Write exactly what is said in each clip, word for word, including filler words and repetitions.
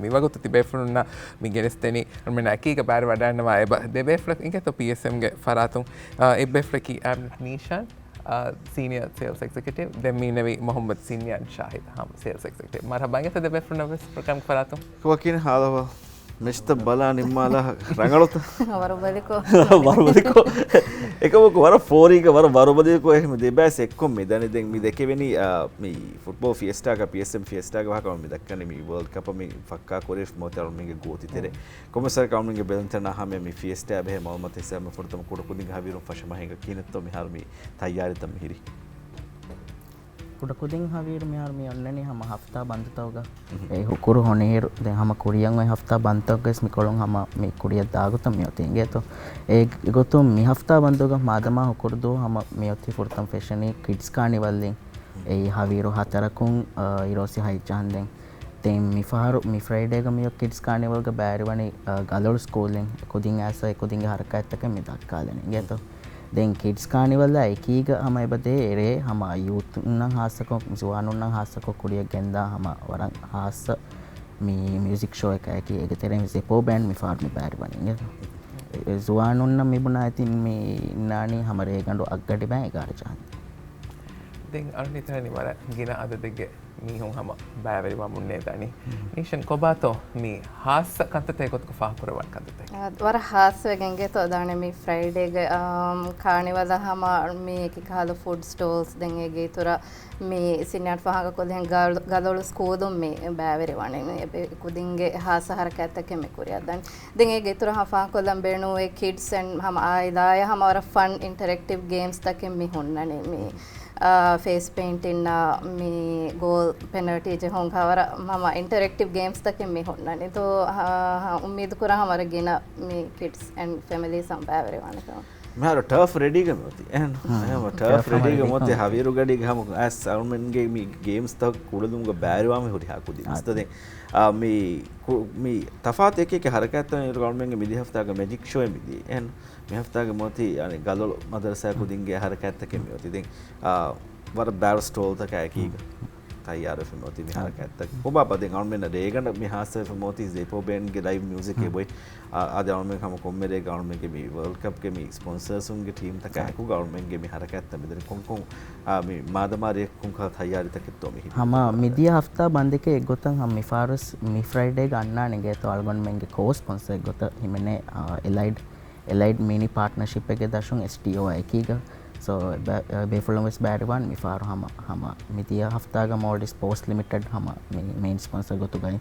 މި ވަގުތު ތިބޭފުޅުންނަށް މި ގެނެސްދެނީ އަޅުމެންނާ އެކީގަ ބައިވެރިވަޑައިގަންނަވާ އެބަ ދެބޭފުޅަކު އިނގޭތޯ ޕީއެސްއެމްގެ ފަރާތުން. އާ، އެއްބޭފުޅަކީ އާމިން ނީޝާން، ސީނިއަރ ސޭލްސް އެގްޒެކެޓިވް. ދެން މީނަވީ މުހައްމަދު ސިންޔާން ޝާހިދު ހަމަ ސޭލްސް އެގްޒެކެޓިވް. މަރުހަބާ އިނގޭތޯ ދެބޭފުޅުންނަށް ވެސް ޕްރޮގްރާމްގެ ފަރާތުން. ކޮބާ ކިހިނެއް ހާލު އަހްވާލު؟ މެޗްތައް ބަލާ ނިންމާލާ ރަނގަޅުތަ؟ ވަރަށް ބަލިކޮށް. ވަރަށް ބަލިކޮށް. އެކަމަކު ވަރަށް ފޯރީގަ ވަރަށް ވަރުބަލިކޮށް އެހެން ދެބައިސް އެއްކޮށް މި ދަނީ. ދެން މި ދެކެވެނީ، އާ، މި ފުޓްބޯލް ފިއެސްޓާގަ، ޕީއެސްއެމް ފިއެސްޓާގަ ވާހަކަ މި ދައްކަނީ މި ވޯލްޑް ކަޕަށް މި ފައްކާ ކުރެވިފަ މިއޮތީ އަޅުމެންގެ ގޯތި ތެރޭ. ކޮންމެސް އަޅުމެންގެ ބެލުންތައް ނާހާމެ މި ފިއެސްޓާ ބެހޭ މައުލޫމާތު ހިސާބުން ފުރަތަމަ ކުޑަކުދިން ހަވީރުން ފަށަމަހެން ކިހިނެއްތޯ މިހާރު މި ތައްޔާރީތައް މިހިރީ؟ ކުޑަކުދިން ހަވީރު މިހާރު މި އޮންނަނީ ހަމަ ހަފްތާ ބަންދުތަކުގަ. އެ ހުކުރު ހޮނިއިރު ދެން ހަމަ ކުރިއަށް އޮތް ހަފްތާ ބަންދުތަކުގަވެސް މިކޮޅުން ހަމަ މި ކުރިއަށް ދާގޮތަށް މިއޮތީ އިނގޭތޯ. އެގޮތުން މި ހަފްތާ ބަންދުގަ މާދަމާ ހުކުރު ދުވަހު ހަމަ މިއޮތީ ފުރަތަމަ ފެށެނީ ކިޑްސް ކާނިވަލްއިން. އެއީ ހަވީރު ހަތަރަކުން، އަ، އިރުއޮއްސި ހަތް ޖަހަންދެން. ދެން މިފަހަރު މި ފްރައިޑޭގަ މިއޮތް ކިޑްސް ކާނިވަލްގަ ބައިވެރިވަނީ، އަ، ގަލޮޅު ސްކޫލްއިން އެކުދިން އައިސް އެކުދިންގެ ހަރަކާތްތަކެއް މި ދައްކާލަނީ އިނގޭތޯ. ދެން ކިޑްސް ކާނިވަލްއާ އެކީގަ ހަމަ އެބަ ދޭ އެރޭ ހަމަ ޔޫތުންނަށް ހާއްސަކޮށް، ޒުވާނުންނަށް ހާއްސަކޮށް ކުރިއަށް ގެންދާ ހަމަ ވަރަށް ހާއްސަ މި މިއުޒިކް ޝޯއަކާއެކީ. އޭގެ ތެރެއިން ޒެޕޯ ބޭންޑް މިފަހަރު މި ބައިވެރިވަނީ އިނގޭތޯ. އެ ޒުވާނުންނަށް މި ބުނާ އެތިން މި އިންނާނީ ހަމަ ރޭގަނޑު އަށްގަޑިބައި އެގާރަ ޖަހަން. ދެން އަޅުގަނޑު ހިތަނީ ވަރަށް ގިނަ އަދަދެއްގެ މީހުން ހަމަ ބައިވެރިވަމުންނޭ ދަނީ. ނީޝަން، ކޮބާތޯ މި ހާއްސަ ކަންތައްތައް އެގޮތަކަށް ފާހަގަކުރައްވާނެ ކަންތައްތައް؟ އާ، ވަރަށް ހާއްސަވެގެން އިނގޭތޯ ދާނެ މި ފްރައިޑޭގެ، އާ، ކާނިވަލަށް ހަމަ މި އެކި ކަހަލަ ފުޑް ސްޓޯލްސް ދެން އޭގެ އިތުރަށް މި ސިންޔާން ފާހަގަކޮށްލިހެން ގަލޮ-، ގަލޮޅު ސްކޫލުން މި ބައިވެރިވަނީ. އެ ކުދިންގެ ހާއްސަ ހަރަކާތްތަކެއް މި ކުރިއަށް ދަނީ. ދެން އޭގެ އިތުރަށް ހަމަ ފާހަގަކޮށްލަން ބޭނުންވޭ ކިޑްސް އެންޑް ހަމަ އާއިލާއަށް ހަމަ ވަރަށް ފަން އިންޓަރެކްޓިވް ގޭމްސް ތަކެއް މި ހުންނަނީ. މި އާ، ފޭސް ޕެއިންޓިންއާ މި ގޯލް ޕެނަލްޓީ ޖެހުން ހަވަރަށް ހަމަ އިންޓަރެކްޓިވް ގޭމްސް ތަކެއް މި ހުންނަނީ. ތޯ، ހަ-، ހަ-، އުއްމީދު ކުރާ ހަމަ ވަރަށް ގިނަ މި ކިޑްސް އެންޑް ފެމިލީސް ހަމަ ބައިވެރިވާނެ ކަމަށް. މިހާރު ޓާފް ރެޑީގަ މިއޮތީ. އެހެން. ހަ، އެހެން ޓާފް ޓާފް ހަމަ ރެޑީގަ ރެޑީ މިއޮތީ ކަމަށް. ހަވީރު ގަޑީގަ ހަމަ އައިސް އަޅުމެންގެ މި ގޭމްސް ތަކުގަ ކުޅެލުމުގަ ބައިވެރިވާން ހުރިހާ ކުދިން. އާ. އަސްތަ ދެން، އާ، މި ކު-، މި ތަފާތު އެކި އެކި ހަރަކާތްތައް އިރު އަޅުމެންގެ މިދިޔަ ހަފްތާގަ މެޖިކް ޝޯއެއް މިދިޔަ. އެހެން. މި ހަފްތާގެ މިއޮތީ، އަނެއް، ގަލޮޅު މަދަރުސާ ކުދިންގެ ހަރަކާތްތަކެއް މިއޮތީ. ދެން، އާ، ވަރަށް ބާރު ސްޓޯލްތަކާ އެކީގަ ތައްޔާރުވެފަ މިއޮތީ މި ހަރަކާތްތަކެއް. ކޮބާބާ ދެން އަޅުމެންނަށް ރޭގަނޑަށް މި ހާއްސަވެފަ މިއޮތީ ޒެޕޯ ބޭންޑްގެ ލައިވް މިއުޒިކް އެބޮތް. އާ، އާދެ އަޅުމެން ހަމަ ކޮންމެ ރޭގަ އަޅުމެންގެ މި ވޯލްޑް ކަޕްގެ މި ސްޕޮންސަރސުންގެ ޓީމްތަކާ އެކުގަ އަޅުމެންގެ މި ހަރަކާތްތައް މިދަނީ. ކޮންކޮން، އާ، މި މާދަމާ ރެއެއްކޮށް ކަހަލަ ތައްޔާރީތަކެއްތޯ މި ހިނގުނީ؟ ހަމަ މިދިޔަ ހަފްތާ ބަންދެކޭ އެއްގޮތަށް ހަމަ މި ފާރުވެސް މި ފްރައިޑޭގަ އަންނާނެ އިނގޭތޯ އަޅުގަނޑުމެންގެ ކޯ ސްޕޮންސަރެއްގޮތަށް ހިމެނޭ، އާ، އެލައިޑް އެލައިޑް މިނި ޕާޓްނަރޝިޕެއްގެ ދަށުން އެސްޓީއޯއާ އެކީގަ. ސޯ، ބޭ-، ބޭފުޅުން ވެސް ބައިވެރިވާން މިފަހަރު ހަމަ، ހަމަ މިދިޔަ ހަފްތާގަ މޯލްޑިވްސް ޕޯސްޓް ލިމިޓެޑް ހަމަ މި މެއިން ސްޕޮންސަރ ގޮތުގައި.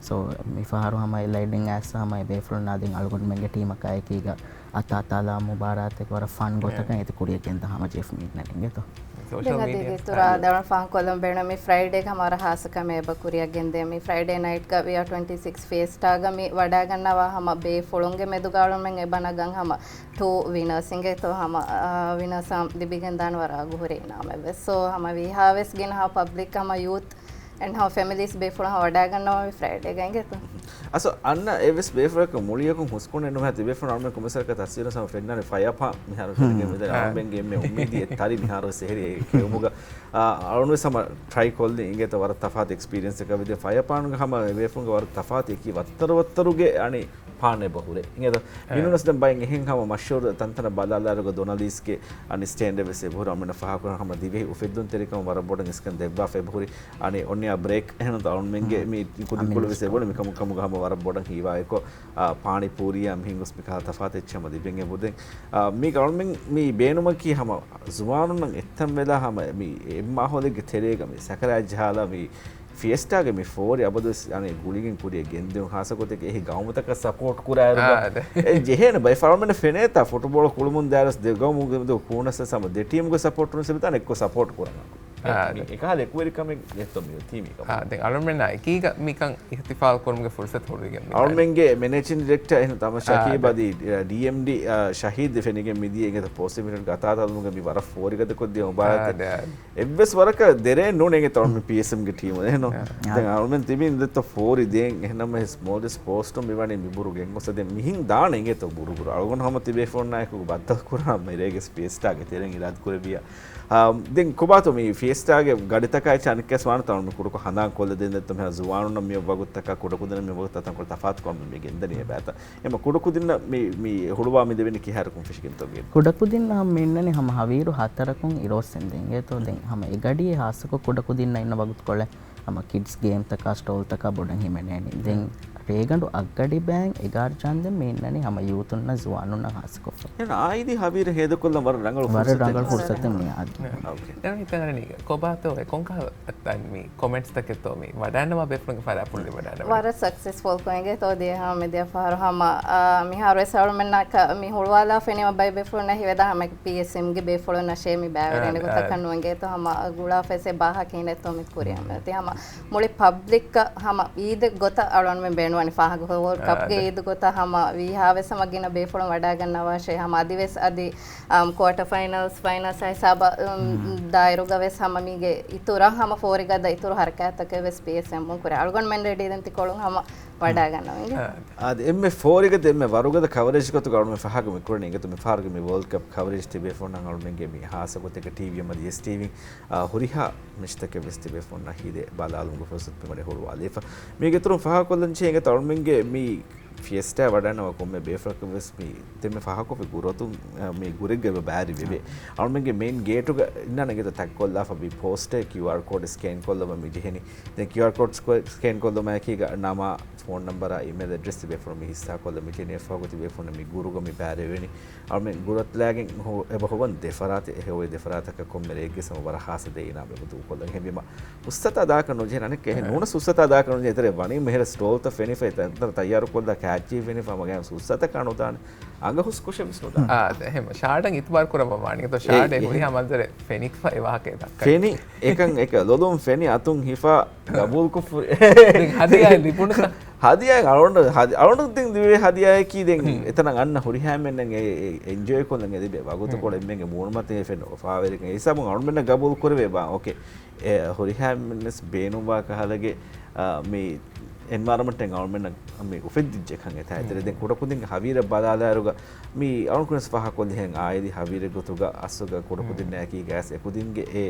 ސޯ، މިފަހަރު ހަމަ އެލައިޑްއިން އައިސް ހަމަ އެ ބޭފުޅުން އަދި އަޅުގަނޑުމެންގެ ޓީމަކާ އެކީގަ އަތާ ތާލާ މުބާރާތެއް ވަރަށް ފަން ގޮތަކަށް އެތި ކުރިއަށް ގެންދާ ހަމަ ޖެފް މީންނަން އިނގޭތޯ. ދެން އަދި އޭގެ އިތުރަށް ދަން ފާހަގަކޮށްލަން ބޭނުން މި ފްރައިޑޭގަ ހަމަ ވަރަށް ހާއްސަ ކަމެއް އެބަ ކުރިއަށް ގެންދޭ. މި ފްރައިޑޭ ނައިޓްގަ ވީއާ ޓްވެންޓީ ސިކްސް ފިއެސްޓާގަ މި ވަޑައިގަންނަވާ ހަމަ ބޭފުޅުންގެ މެދުގަ އަޅުމެން އެބަ ނަގަން ހަމަ ޓޫ ވިނަރސް އިނގޭތޯ ހަމަ، އާ، ވިނަރސް ހަމަ ލިބިގެންދާނެ ވަރަށް އަގުހުރި އިނާމެއް ވެސް. ސޯ ހަމަ ވީހާވެސް ގިނަ ހަމަ ޕަބްލިކް ހަމަ ޔޫތް އެންޑް ހަމަ ފެމިލީސް ބޭފުޅުން ހަމަ ވަޑައިގަންނަވާ މި ފްރައިޑޭގަ އިނގޭތޯ. އަސް އަންނަ އެއްވެސް ބޭފުޅަކަށް މުޅިއަކުން ހުސްކޮށް ނުހަތި ބޭފުޅުން އަޅުމެން ކޮމެސަރަކަށް ތަފްސީލު ސަމަ ފެންނާނެ ފަޔަރ ޕާން މިހާރު ފެނިގެން މިދަނީ. އަޅުމެންގެ އެންމެ އުއްމީދީ އެއް ތަރި މިހާރު ސެހެރި ކެއުމުގަ، އާ، އަޅުން ވެސް ހަމަ ޓްރައި ކޮށްލި އިނގޭތަ ވަރަށް ތަފާތު އެކްސްޕީރިއަންސް އެއް ކަވިދެ ފަޔަރ ޕާންގެ ހަމަ ބޭފުޅުންގެ ވަރަށް ތަފާތު އެކީ ވައްތަރު ވައްތަރުގެ އަނި ޕާން އެބަ ހުރޭ. އިނގޭތަ؟ އެ. މިނޫނަސް ދެން ބައެއް އެހެން ހަމަ މަޝްހޫރު ތަންތަނަށް ބަލާލާރުގަ ދޮނަލީސްގެ އަނި ސްޓޭންޑެއް ވެސް އެބަހުރި. އަޅުމެންނަށް ފާހަގަކުރަން ހަމަ ދިވެހި އުފެއްދުންތެރިކަމަށް ވަރަށް ބޮޑަށް އިސްކަން ދެއްވާފަ އެބަހުރި. އަނި އޮންނަ ބްރޭކް އެހެން އަޅުމެންގެ މި ކުދިކޮޅު ވެސް އެބަހުރި މިކަމު ކަމުގަ ހަމަ ވަރަށް ބޮޑަށް ހީވާއެކު، އާ، ޕާނި ޕޫރީއާ މިހިން ގޮސް މިކަހަލަ ތަފާތު އެއްޗެއް ހަމަ ލިބެން އެބަހުރި. ދެން، އާ، މީގަ އަޅުމެން މި ބޭނުމަކީ ހަމަ ޒުވާނުންނަށް އެއްތަން ވެލާ ހަމަ މި އެއް މާހައުލެއްގެ ތެރޭގަ މި ސަކަރާތް ޖަހާލާ މި ފިއެސްޓާގެ މި ފޯރި އަބަދުވެސް އަނެއް ގުޅިގެން ކުރިއަށް ގެންދިއުން ހާއްސަ ގޮތެއްގެ އެހި ގައުމުތަކަށް ސަޕޯޓް ކުރާއިރު އާ، އެ ޖެހޭނެ ބައި ފަރާތް ފެނޭތާ ފުޓުބޯޅަ ކުޅުމުން ދާއިރު ދެ ގައުމުގެ މެދު ކޫނަސް ހަމަ ދެ ޓީމުގެ ސަޕޯޓުން ސެބިތާނެ އެއްކޮށް ސަޕޯޓް ކުރަން. އާ، މި އެކަހަލަ އެކުވެރިކަމެއް ނެތްތޯ މި އޮތީ މިކަމަށް. އާ، ދެން އަޅުމެންނާ އެކީގަ މިކަން އިހްތިފާލް ކުރުމުގެ ފުރުސަތު ހުރިގެން މި އަޅުމެންގެ މެނޭޖިން ޑިރެކްޓަރ އެހެން ތަމަ ޝަކީބް އާ، އަދި، އާ، ޑީއެމްޑީ، އާ، ޝަހީދު ފެނިގެން މިދިޔަ އިނގޭތަ ޕޯސްޓް ލިމިޓެޑްގެ އަތާތަލުމުގެ މި ވަރަށް ފޯރިގަދަކޮށްދިޔަ މުބާރާތެއް. އާ، ދެ، އާ. އެއްވެސް ވަރަކަށް ދެރޭ ނޫން އިނގޭތޯ މި ޕީއެސްއެމްގެ ޓީމު. އެހެން އާ. ދެން އަޅުމެން ތިބީ އިނދެތޯ ފޯރި ދޭން. އެހެންނަމަ މޯލްޑިވްސް ޕޯސްޓުން މިވަނީ މިބުރު ގެންގޮސް ދެން މިހިން ދާނެ އިނގޭތޯ ބުރުބުރު. އަޅުގަނޑު ހަމަ ތިބޭފުޅުންނާއެކު ބައްދަލު ކުރާ މިރޭގެ ފިއެސްޓާގެ ތެރެއިން އިރާދަ ކުރެއްވިޔާ. އާ، ދެން ކޮބާތޯ މި ފިއެ އިސްޓާގެ ގަޑިތަކާ އެއްޗެއް އަނެއްކާސް ވާނެތަ އަޅުން މި ކުޑަކޮށް ހަނދާން ކޮށްލަދޭން ދެއްތޯ މިހާ ޒުވާނުންނަށް މި ވަގުތުތަކާ ކުޑަކުދިންނަށް މި ވަގުތުތައް ތަންކޮޅެއް ތަފާތުކަމެއް މި ގެންދަނީ އެބައިތަ؟ އެމަ ކުޑަކުދިންނަށް މި، މި ހުޅުވާ މި ދެވެނީ ކިހާ ރަކުން ފެށިގެންތޯ މި؟ ކުޑަކުދިންނަށް ހަމަ މި އިންނަނީ ހަމަ ހަވީރު ހަތަރަކުން އިރޯސް އިންދެން އިނގޭތޯ. ދެން ހަމަ އެ ގަޑިއެއް ހާއްސަކޮށް ކުޑަކުދިންނަށް އިންނަ ވަގުތުކޮޅެއް ހަމަ ކިޑްސް ގޭމްތަކާ ސްޓޯލްތަކާ ބޮޑަށް ހިމެނޭނީ. ދެން ރޭގަނޑު އަށްގަޑި ބައިން އެގާރަ ޖާންދެން މި އިންނަނީ ހަމަ ޔޫތުންނަށް ޒުވާނުންނަށް ހާއްސަކޮށްފަ. އެހެން އާއިލީ ހަވީރެއް ހޭދަކޮށްލަން ވަރަށް ރަނގަޅު ވަރަށް ފުރުސަތެއް. ރަނގަޅު ފުރުސަތެއް މި އަދި. އޯކޭ. ދެން ހިތަށް އަރަނީ ކޮބާތޯ އެ ކޮންކަހަލަ މި ކޮމެންޓްސްތަކެއްތޯ މި ވަޑައިންނަވާ ބޭފުޅުންގެ ފަރާތް ޕުޅުލި ވަޑައިންނަވާ؟ ވަރަށް ސަކްސެސްފުލް ކޮށް އިނގޭތޯ ދިޔަ ހަމަ މިދިޔަ ފަހަރު ހަމަ، އާ، މިހާރު ވެސް އަޅުމެންނަކަށް މި ހުޅުވާލާފަ އިނީމަ ބައެއް ބޭފުޅުންނަށް ހީވެދާ ހަމަ ޕީއެސްއެމްގެ ބޭފުޅުންނަށޭ މި ބައިވެރިވެނީ އާ، ގޮތަކަށް އާ. ނުއިނގޭތޯ ހަމަ ގުޅާފަ ވެސް އެއް ބާހަކަ ހިނެއްތޯ މި ކުރިއަށް. ތި ހަމަ މުޅި ޕަބްލިކަށް ހަމަ އީދެއް ގޮތަށް އަޅުންމެން ބޭނުންވަނީ ފާހަގަ ހޮވު އާ، ކަޕްގެ އާ. އީދު ގޮތަށް ހަމަ ވީހާ ވެސް ހަމަ ގިނަ ބޭފުޅުން ވަޑައިގަންނަވާށޭ. ހަމަ އަދިވެސް އަދި، އަމް، ކުއާޓަ ފައިނަލްސް، ފައިނަލްސް ހިސާބަށް، އުން، ދާއިރުގަ ވެސް ހަމަ މީގެ އިތުރަށް ހަމަ ފޯރިގަދަ އިތުރު ހަރަކާތްތަކެއް ވެސް ޕީއެސްއެމް ކުރޭ. އަޅުގަނޑުމެން ރެޑީ ދެން ތިކޮޅުން ހަމަ ވަޑައިގަންނަވަން. އާ. އާދެ، އެންމެ ފޯރިގަދަ އެންމެ ވަރުގަދަ ކަވަރޭޖް ގޮތުގަ އަޅުމެން ފަހަގަ މި ކުރަނީ އިނގޭތޯ މި ފަހަރުގެ މި ވޯލްޑް ކަޕް ކަވަރޭޖް ތިބޭފުޅުންނަށް އަޅުމެންގެ މި ހާއްސަ ގޮތެއްގަ ޓީވީ އަމަދި އެސް ޓީވީ، އާ، ހުރިހާ މެޗްތަކެއް ވެސް ތިބޭފުޅުންނަށް ހީދެ ބަލާލުމުގެ ފުރުސަތު މިވަނީ ހުޅުވާލީފަ. މީގެ އިތުރުން ފާހަގަކޮށްލަން ޖެހޭ އިނގޭތޯ އަޅުމެންގެ މި ފިއެސްޓާ ވަޑައިންނަވާ ކޮންމެ ބޭފުޅަކަށް ވެސް މި ދެންމެ ފާހަގަކޮށްފި ގުރަތުން، އަ، މި ގުރެއްގަ އެބަ ބައިވެރިވެވޭ. އަޅުމެންގެ މެއިން ގޭޓުގަ އިންނާނެ އިނގޭތޯ ތައްކޮށްލާފަ މި ޕޯސްޓެއް ކިއުއާރް ކޯޑް ސްކޭން ކޮށްލަމާ މި ޖެހެނީ. ދެން ކިއުއާރް ކޯޑް ސްކޭ-، ސްކޭން ކޮށްލުމާއެކީގަ ނަމާ، ފޯން ނަންބަރާ، އީމެއިލް އެޑްރެސް ތިބޭފުޅުން މި ހިއްސާކޮށްލަ މި ޖެހެނީ. އެއަށްފަހުގަ ތިބޭފުޅުން މި ގުރުގަ މި ބައިވެރިވެނީ. އަޅުމެން ގުރަތަޅާގެން ހޮ-، އެބަ ހޮވަން ދެފަރާތެއް، އެ ހޮވޭ ދެފަރާތަކަށް ކޮންމެ ރެއެއްގެ ސަމަ ވަރަށް ހާއްސަ ދެއިނާމެއް ދޫކޮށްލަން. އެހެންވީމަ ހުސްއަތާ ދާކަށް ނުޖެހޭނެ، އަނެއްކާ އެހެން ނޫނަސް ހުސްއަތާ ދާކަށް ނުޖެހޭ. އެތެރެ ވަނީ މިހިރަ ސްޓޯލްތައް ފެނިފަ، އެތަންތަން ތައްޔާރުކޮށްލާ ކާއްޗި ފެނިފަ، މަގޭ ހުސްއަތަކާ ނުދާނެ. އަނގަ ހުސްކޮށެއް ވެސް ނުދާނެ. އާ، އެހެން ޝާޑަން އިތުބާރު ކުރައްވަވާނެ. އެތޯ ޝާޑެ އެ، ހުރިހާ މަންޒަރެއް ފެނިފަ އެ ވާހަކައެއް ދައްކަނީ. ފެނި، އެކަން އެކަ ލޮލުން ފެނި އަތުން ހިފާ ގަބޫލުކޮށްފުރި. ދެން ހަދިޔާއެއް ލިބުނުތަ؟ ހަދިޔާއެއް އަޅުގަނޑު ހަދި-، އަޅުގަނޑު ދިން ދިވެ ހަދިޔާއަކީ ދެން ހުން. އެތަނަށް އަންނަ ހުރިހާ މެންނަށް އެ، އެ، އެންޖޯއި ކޮށްލަން އެ ލިބޭ ވަގުތުކޮޅެއް ހުން. އެންމެންގެ މޫނުމަތިން އެ ފެން އުފާވެރިކަން. އެ ހިސާބުން އަޅުމެންނަށް ގަބޫލު ކުރެވޭ ބާ. އޯކޭ. އެ ހުރިހާ މެންނަސް ބޭނުންވާ ކަހަލަގެ، އާ، މި އެންވަޔަރަމަންޓެއް އަޅުމެންނަށް މި އުފެއްދިއްޖެ ކަން އެތާ. އެތެރެ ދެން ކުޑަކުދިންގެ ހަވީރަށް ބަލާލާއިރުގަ މި އަޅުން ކުރިންސް ފާހަގަކޮށްލިހެން އާއިލީ ހަވީރެއް ގޮތުގަ އަސްލުގަ ކުޑަކުދިންނާއެކީ ގައިސް އެކުދިންގެ އެ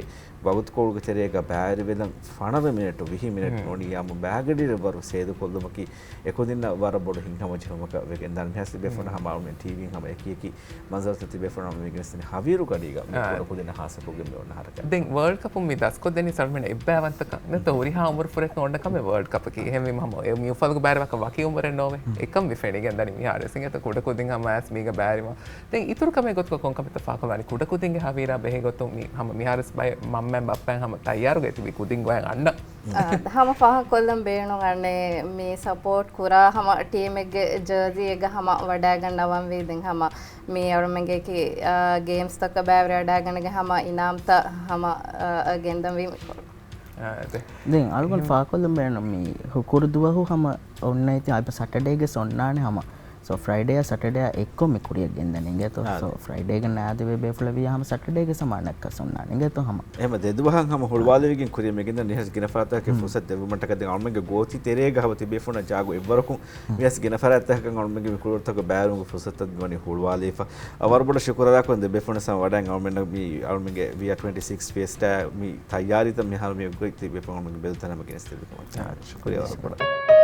ވަގުތުކޮޅުގެ ތެރޭގަ ބައިވެރިވެލަން ފަނަރަ މިނެޓު، ވިހި މިނެޓު ނޫނީ އާއްމު ބައިގަޑިއިރު ވަރު ސޭދުކޮށްލުމަކީ އެކުދިންނަށް ވަރަށް ބޮޑު ހިތްހަމަޖެހުމަކަށް ވެގެންދާނެ. މިހާސް ބޭފުޅުން ހަމަ އަޅުމެން ޓީވީން ހަމަ އެކިއެކި މަންޒަރުތައް ތިބޭފުޅުން މި ގެނެސްދިނީ ހަވީރު ގަޑީގަ މި ކުޑަކުދިންނަށް ހާއްސަކޮށްގެން މި އޮންނަ ހަރަކާތް. ދެން ވަރލްޑް ކަޕުން މި ދަސްކޮށްދެނީ ސަލްމަން އެއްބައިވަންތަކަން ނެތޯ ހުރިހާ އުމުރު ފުރެއްގަ އޮންނަ ކަމެއް ވަރލްޑް ކަޕަކީ. އެހެންވީމަ ހަމަ އެ މިއުފަލުގެ ބައިވެރިވާކަށް ވަކި އުމުރެއް ނޯވޭ. އެކަން މި ފެނިގެންދަނީ މިހާރުވެސް އިނގޭތޯ ކުޑަކުދިން ހަމަ އައިސް މީގަ ބައިވެރިވާ. ދެން އިތުރު ކަމެއް ގޮތުގަ ކޮން ކަމެއްތަ ފާކޮށްލާނީ؟ ކުޑަކުދިންގެ ހަވީރާ ބެހޭ ގޮތުން މި ހަމަ މިހާރުވެސް ބައެއް މަންމައިން ބައްޕައިން ހަމަ ތައްޔާރުގަ ތިބި ކުދިން ގޮޔަށް އަންނަ. އާ، ހަމަ ފާހަގަކޮށްލަން ބޭނުން އަނެއް މި ސަޕޯޓް ކުރާ ހަމަ ޓީމެއްގެ ޖާޒީއެއްގަ ހަމަ ވަޑައިގަންނަވަންވީ. ދެން ހަމަ މި އަޅުމެންގެ އެކި، އާ، ގޭމްސްތަކަށް ބައިވެރިވަޑައިގަނެގެން ހަމަ އިނާމްތައް ހަމަ، އާ، ގެންދަންވީ މިކޮޅު. އާ، ދެ. ދެން އަޅުގަނޑު އެހެން. ފާކޮށްލަން ބޭނުން މި ހުކުރު ދުވަހު ހަމަ އޮންނައިތި އައިބަ ސަޓަޑޭގެ ސޮންނާނެ ހަމަ. ސޯ، ފްރައިޑޭއާ ސަޓަޑޭއާ އެއްކޮށް މި ކުރިއަށް ގެންދަނީ އިނގޭތޯ. އާ، ސޯ، ދެ. ފްރައިޑޭގަ ނާދެވޭ ބޭފުޅެއް ވިޔާ ހަމަ ސަޓަޑޭގެ ސަމާނައަކަށް ސޮންނާނެ އިނގޭތޯ ހަމަ. އެހެމަ ދެދުވަހަށް ހަމަ ހުޅުވާލެވިގެން ކުރިއަށް މިގެންދަނީ މިހާރު ގިނަ ފަރާތަކަށް ހުން. ފުރުސަތު ދެއްވުމަށްޓަކާ ދެން އަޅުމެންގެ ގޯތި ތެރޭގަ ހަމަ ތިބޭފުޅުންނަށް ޖާގަ އެއްވަރަކުން ހުން. މިއަސް ގިނަ ފަރާތްތަކަކަށް އަޅުމެންގެ މި ކުޅަދުންތަކަށް ބައިވެރިވުމުގެ ފުރުސަތުތައް ދިނުމަށް ހުޅުވާލީފަ. އަ، ވަރަށް ބޮޑަށް ޝުކުރު އަދާކުރަން ދެ ބޭފުޅުން ހަމަ ވަޑައިގެން އަޅުމެންނަށް މި އަޅުމެންގެ ވީއާ ޓްވެންޓީ ސިކްސް ފިއެސްޓާ މި ތައްޔާރީތައް މިހާރު މި އޮތް ތިބޭފުޅުން ބެލުންތައް ހަމަ ގެނެސްދެއްވިކަމަށް. ޝުކުރިއްޔާ ވަރަށް ބޮޑަށް.